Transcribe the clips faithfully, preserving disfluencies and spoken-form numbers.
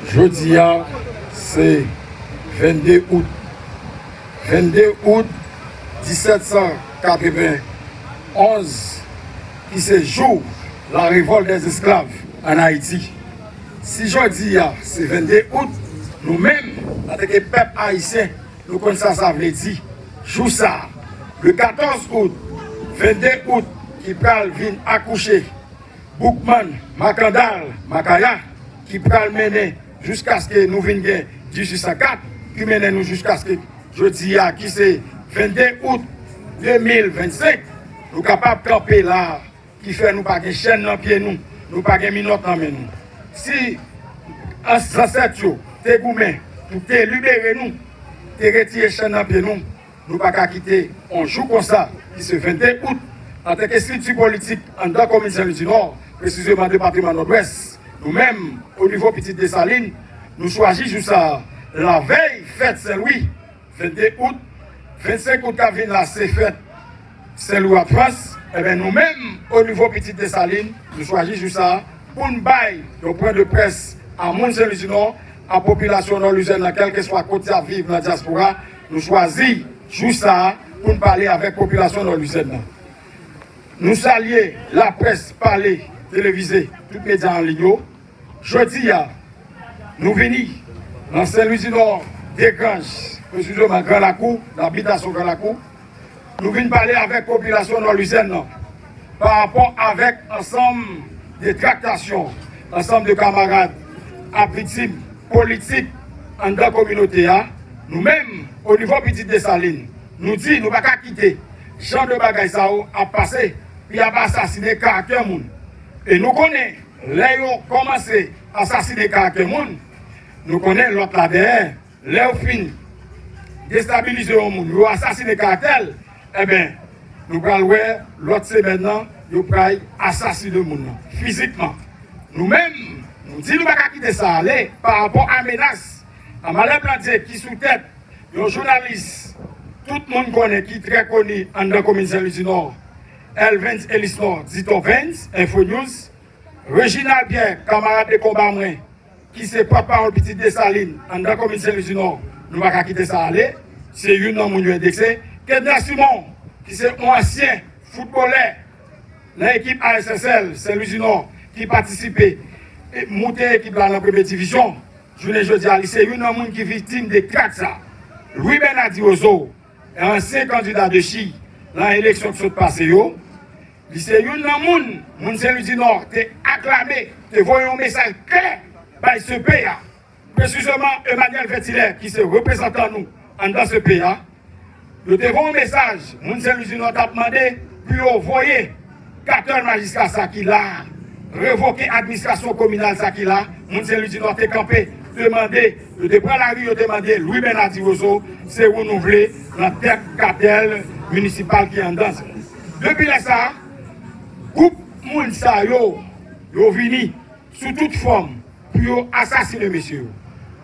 Jodi a, se vennde out. Vennde out disèt san katrevenn onz, ki se jou la révolte des esclaves en Haïti. Si jodi a, se vennde out, nou menm, antanke pèp ayisyen, nou konn sa sa vle di. Jou sa, le katòz out, vennde out, ki pral vin akouche Boukman, Makandal, Makaya, ki pral mennen jiskaske nou vin gen dizuit san kat, ki mennen nou jiskaske jodi a, ki se vennde out de mil vennsenk, nou kapab kanpe la, ki fè nou pa gen chèn nan pye nou, nou pa gen minòt nan men nou. Si an-, zansèt yo te goumen pou te libere nou, te retire chèn nan pye nou, nou pa ka kite yon jou konsa, ki se vennde out, antanke estrikti politik anndan komin Senlwidinò, presizeman depatman Nòdwès, nou menm, o nivo Pitit Desalin, nou chwazi jou sa a, lavèy fèt Senlwi, vennde out, vennsenk out k ap vin la, se fèt Senlwi ak Frans, enben, nou menm, o nivo Pitit Desalin, nou chwazi jou sa a pou n bay yon pwen de près a moun Senlwidinò, a popilasyon Nò Lizèn nan, kèlkeswa kote y ap viv nan dyaspora, nou chwazi jou sa a pou n pale avèk popilasyon Nò Lizèn nan. Nou salye laprès pale, televize, tout medya an liy yo. Jodi a, nou vini nan Senlwidinò, Degranj, presizeman Gran Lakou, nan abitasyon Gran Lakou. Nou vin pale avèk popilasyon Nò Lizèn nan pa rapò avèk ansanm de traktasyon, ansanm de kamarad ap viktim politik anndan kominote a. Nou menm, o nivo Pitit Desalin, nou di nou pa ka kite jan de bagay sa yo ap pase, pou y ap asasinen karaktè moun. E nou konnen, lè yo kòmanse asasinen karaktè moun, nou konnen lòt la dèyè. Lè yo fin destabilize yon moun, yo asasinen karaktè l, enben, nou pral wè lòt semèn nan, yo pral asasinen moun nan fizikman. Nou menm, nou di nou pa ka kite sa ale pa rapò a menas a malè Blandye ki sou tèt yon jounalis tout moun konnen ki trè koni anndan komin Senlwidinò, Elvens Elisnò, dit Ovens, Info News, Reginald Pierre, kamarad de konba mwen, ki se pòtpawòl Pitit Desalin anndan komin Senlwidinò, nou pa ka kite sa ale. Se youn nan moun yo endekse. Kedner Simon, ki se yon ansyen foutbolè nan ekip A S S L Senlwidinò, ki patisipe e moute ekip la nan premye divizyon, jounen jodi a, li se youn nan moun ki viktim de trak sa. Louis Bernard Diwozo, ansyen kandida de Chi nan eleksyon ki sot pase yo, li se youn nan moun, moun Senlwidinò te aklame, te voye yon mesaj klè bay C P a, presizeman Emmanuel Vertilaire, ki se reprezantan nou anndan C P a. Yo te voye yon mesaj, moun Senlwidinò t ap mande pou yo voye katèl majistra sa ki la a, revoke administrasyon kominal sa ki la, moun Senlwidinò te kanpe, te mande, yo te pran lari, yo te mande Louis Bernard Diwozo, se ou nou vle nan tèt katèl minisipal ki anndan. Depi lè sa a, gwoup moun sa yo, yo vini sou tout fòm pou yo asasinen mesye yo.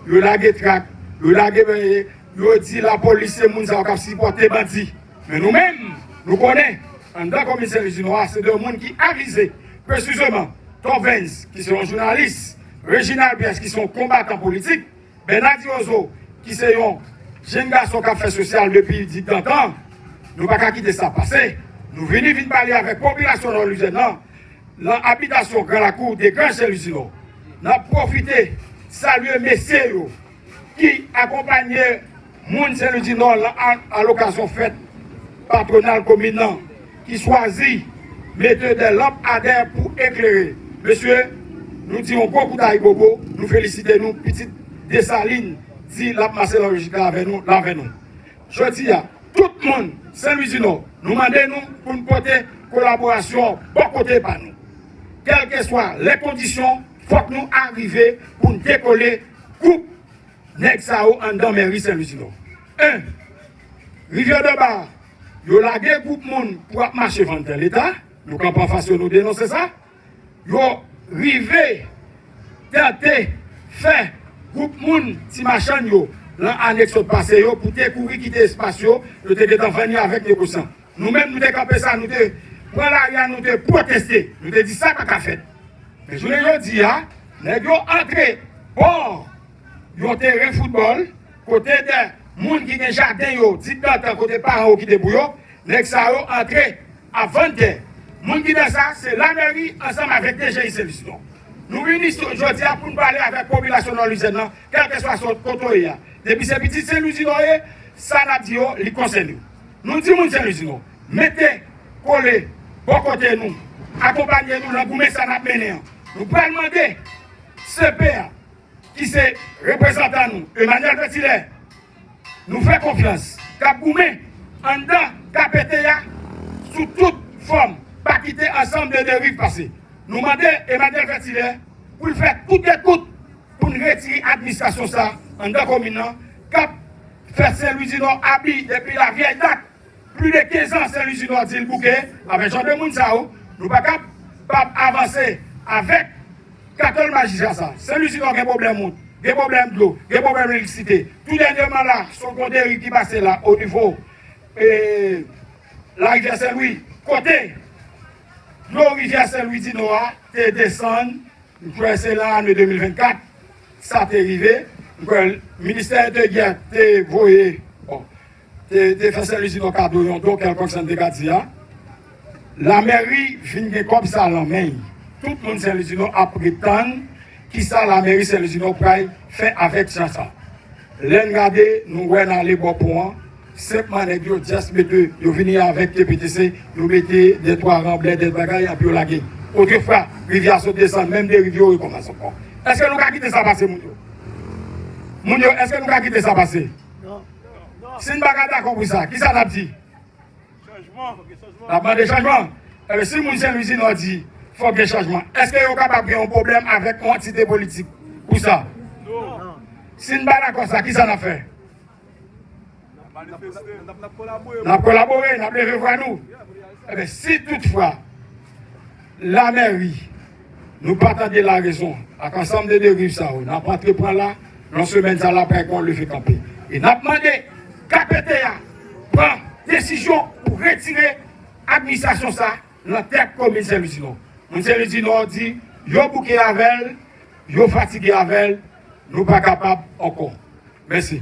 Yo lage trak, yo lage, yo di lapolis se moun sa yo k ap sipòte bandi. Men nou menm, nou konnen, anndan komin Senlwidinò a, se de moun ki avize, presizeman, Tovens, ki se yon jounalis, Reginald Pierre, ki se yon konbatan politik, Bernard Diwozo, ki se yon jenn gason k ap fè sosyal depi didantan, nou pa ka kite sa pase. Nou vini vin pale avèk popilasyon Nò Lizèn nan, nan abitasyon Gran Lakou de Gran Senlwidinò. N ap pwofite salye mesye yo ki akonpanye moun Senlwidinò nan, a, alokasyon fèt patwonal komin nan, ki chwazi mete de lampadaire pou eklere. Mesye, nou di yon gwo kout ayibobo, nou felisite nou, Pitit Desalin di l ap mache nan lojik la avè nou, la avè nou. Jodi a, tout moun Senlwidinò, nou mande nou pou n pote kolaborasyon bò kote pa nou. Kèlkeswa lè kondisyon, fòk nou arive pou n dekole gwoup nèg sa yo anndan mèri Senlwidinò. En, Rivyè Deba, yo lage gwoup moun pou ap mache vann tè Leta, nou kanpe anfas yo, nou denonse sa. Yo rive tante fè gwoup moun, ti machann yo, nan ane k sot pase yo, pou te kouri kite espas yo, yo te gentan vann yo avèk negosyan. Nou menm, nou te kanpe sa, nou te pran lari a, nou te pwoteste, nou te di sa pa ka fèt. Men jounen jodi a, nèg yo antre bò yon teren foutbòl, kote de moun ki gen jaden yo, dit dantan, kote paran yo kite pou yo, nèg sa yo antre ap vann tè. Moun ki nan sa, se lamèri ansanm avèk D G I Sen Lwizinò. Nou vini jodi a pou n pale avèk popilasyon Nò Lwizèn nan, kèlkeswa kote w ye a. Depi se pitit Sen Lwizinò w ye, sa n ap di yo, li konsène w. Nou di moun Sen Lwizinò, mete kole bò kote nou, akonpanye nou nan goumen sa n ap mennen an. Nou pral mande C P a, ki se reprezantan nou, Emmanuel Fertilè, nou fè konfyans, k ap goumen anndan K P T a sou tout fòm, pa kite Ensemble des Deux Rives pase. Nou mande Emmanuel Fertilè pou l fè kout de kout pou n retire administrasyon sa anndan komin nan, k ap fè Sen Lwizinò abi depi la vyèy dat. Plis de kenz an, Sen Lwizinò di l bouke. Avèk jan de moun sa yo, nou pa kapab avanse avèk katòl majistra sa. Sen Lwizinò gen pwoblèm wout, gen pwoblèm dlo, gen pwoblèm elektrisite. Tou dènyèman la, se yon pon deri ki pase la, onivo, e, larivyè Sen Lwi, kote dlo rivyè Sen Lwi di Nò a te desann, m kwè se nan ane de mil vennkat sa te rive. M kwè ministè enteryè te voye, bon, te, te fè Sen Lwizinò kado yon don kèlkonk, sa n te ka di a. Lamèri vin gen kòb sa nan men l. Tout moun Sen Lwizinò ap ret tann kisa lamèri Sen Lwizinò pral fè avèk sa sa. Lè n gade, nou wè n ale bò pon an, senpman nèg yo just mete, yo vini avèk T P T C, yo mete de twa ranblè, de bagay, epi yo lage. Otrefwa, rivyè a sot desann, menm de rivyè yo rekòmanse ankò. Èske nou ka kite sa pase, moun yo? Moun yo, èske nou ka kite sa pase? Si n pa ka dakò pou sa, kisa n ap di? N ap mande chanjman. Ebyen, si moun Sen Lwizinò di fòk gen chanjman, èske yo kapab gen yon pwoblèm avèk yon antite politik pou sa? Si n pa dakò sa, kisa n ap fè? N ap kolabore, n ap leve vwa nou. Ebyen, si toutfwa lamèri, nou pa tande larezon ak Ensemble des Deux Rives sa yo, n ap antreprann la, nan semèn sa la, pral gen yon leve kanpe. E n ap mande K P T a pran desizyon pou retire administrasyon sa nan tèt komin Sen Lwizinò. Moun Sen Lwizinò di, yo bouke avè l, yo fatige avè l, nou pa kapab ankò. Mèsi.